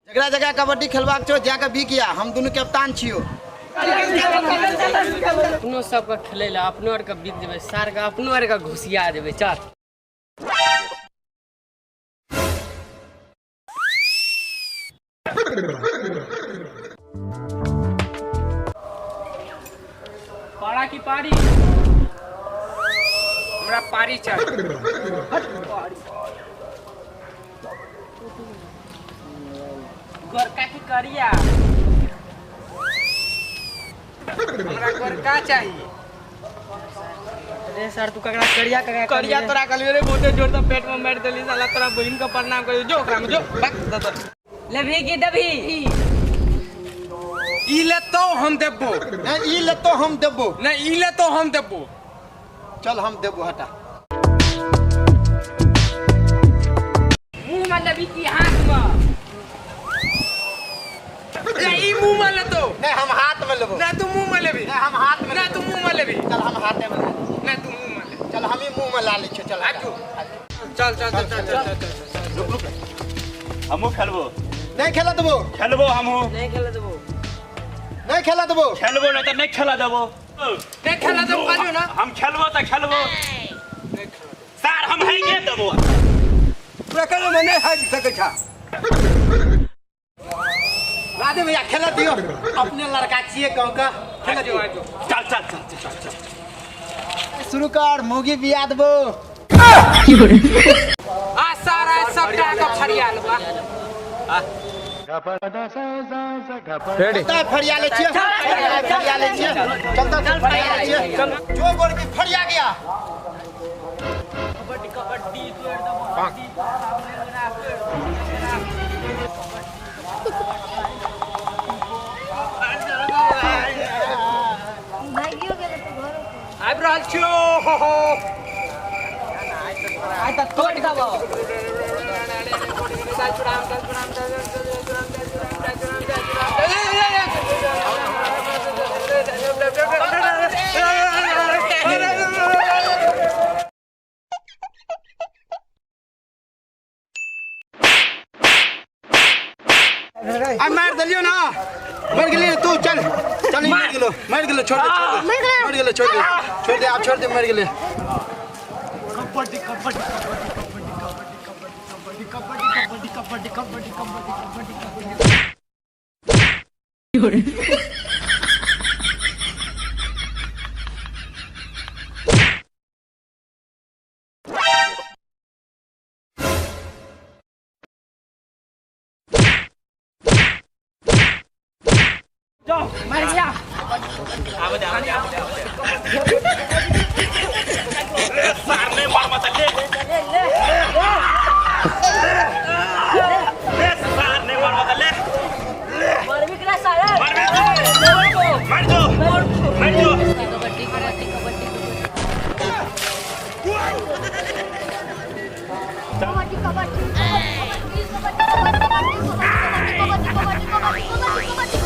जकरा जकरा कबड्डी खेलबाक छौ जाके बिक या, हम दुनू कप्तान छियो। अपनो सबके खेलै लए अपनो आरके बिक जेबै, सारके अपनो आरके घुसिया देबै। चल पारा की पारी, हमरा पारी चाही। गोरका की करिया, हमरा गोरका चाही। रे सर, तू ककरा करिया ककरा करिया? तोरा कहलियो रे, बहुते जोर से पेट में मारि देली साला। तोरा बहिन के प्रणाम करियो, जो ओकरा में जो बक दे दे। लेबही की देबही? ई लेतो हम देबो। नहीं, ई लेतो हम देबो। नहीं, ई लेतो हम देबो। चल, हम देबो, हटा। मुंह में लेबही की हाथ में? रे, ई मुंह में लेतो। नहीं, हम हाथ में लेबो। ना, तू मुंह में लेबी। नहीं, हम हाथ में। ना, तू मुंह में लेबी। चल, हम हाथे में ला ली। ना, तू मुंह में ले। चल, हम ही मुंह में ला ली छियो, चल। आजू। चल चल चल चल चल चल चल। रुक रुक। हमहूँ खेलबो। नहीं खेला देबो। खेलबो हमहूँ। नहीं खेले देबो। नहीं खेला देबो। खेलबो नहीं तऽ नहीं खेला देबो। नहीं खेला देबो कहलियो ना। हम खेलबो तऽ खेलबो सर, हम हाइए देबो। प्रकरण में नहीं हारि सकै छा। राधे भैया, खेला दियो, अपने लड़का छिए गाँव का, खेला दियो। चल चल चल चल चल, शुरू कर, मुगी बिया देबो। आ सारा सबटा के फरिया लेबा। रेडी। चलता फरिया ले छिए, फरिया ले छिए, चलता चल, फरिया ले छिए। जो गोड़ की फरिया गया। कबड्डी कबड्डी तोड़ देबो हड्डी। भागियो गेलै तऽ घरो पर। आबि रहल छियो हो हो। आइ तऽ तोड़ देबो। आ मार देलियो ना, मर गेली तू। चल चल, मर गेलो, मर गेलो, छोड़ दे, छोड़ दे, मर गेलो, छोड़ दे, छोड़ दे, आप छोड़ दे, मर गेले। कबड्डी कबड्डी कबड्डी कबड्डी कबड्डी कबड्डी कबड्डी कबड्डी कबड्डी कबड्डी। मर गया। सार नहीं मार मत ले ले, सार नहीं मार मत ले। मरबी करा सारा। मर मर जो, मर जो, मर जो। कबड्डी कबड्डी कबड्डी कबड्डी कबड्डी कबड्डी कबड्डी कबड्डी कबड्डी कबड्डी कबड्डी कबड्डी कबड्डी कबड्डी।